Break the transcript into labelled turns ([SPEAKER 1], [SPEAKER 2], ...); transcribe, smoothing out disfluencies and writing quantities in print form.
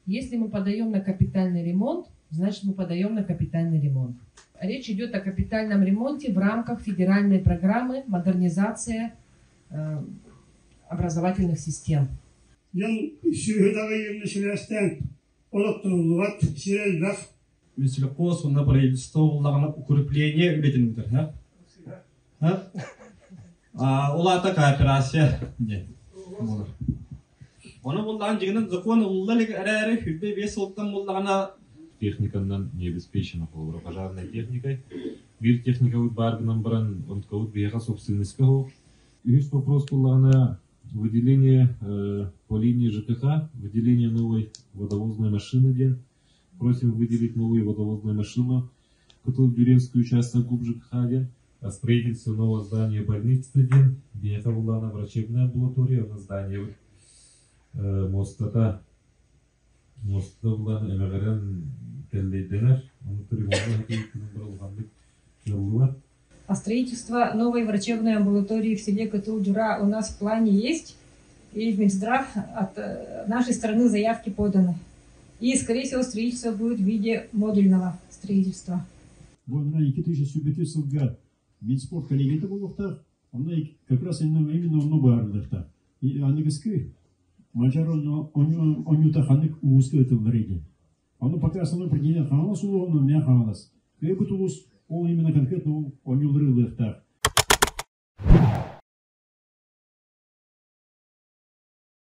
[SPEAKER 1] Если мы подаем на капитальный ремонт, значит, мы подаем на капитальный ремонт. Речь идет о капитальном ремонте в рамках федеральной программы «Модернизация образовательных систем».
[SPEAKER 2] Дьон сүөһү даҕайыыны сибээстээн олохтонуллубат сир элбэх.
[SPEAKER 3] Минсельхоз уонна правительство буллаҕына укрепление үлэтин ыытар. Ол аата кооперация диэн буолар. Ону буллаҕын дьиҥинэн закон ылылла илик эрээри 25 сылтан буллаҕына
[SPEAKER 4] Техниканан не обеспечена холобура пожарной техникой. Биир техникабыт баар гынан баран, онтукабыт биһиэхэ собственностька суох. Үһүс вопрос буллаҕына выделение по линии ЖКХ, выделение новой водовозной машины диэн. Просим выделить новую водовозную машину Кытыл-Дюринский участок ГУП ЖКХ диэн. Строительство нового здания больницы диэн. Биһиэхэ буллаҕына врачебная амбулатория, онно здание муостата муостата булан эмэҕирэн тэллэйдэнэр. Ону ремонтун кыаллыбат.
[SPEAKER 5] А строительство новой врачебной амбулатории в селе Кытыл-Дюра у нас в плане есть, и в Минздрав от нашей страны заявки поданы. И, скорее всего, строительство будет в виде модульного строительства.
[SPEAKER 6] Бу 2023 сылга Минспорт коллегията буолуохтаах, онно как раз именно онно баарылыахтаах. Аныгыскы Манчаары оонньуута ханнык улууска ыытыллар диэн. Ону пока основной определение Хаҥалас улууһун, но не Хаҥалас. Кыайбыт улуус ол именно конкретно ол оонньуулары ылыахтаах.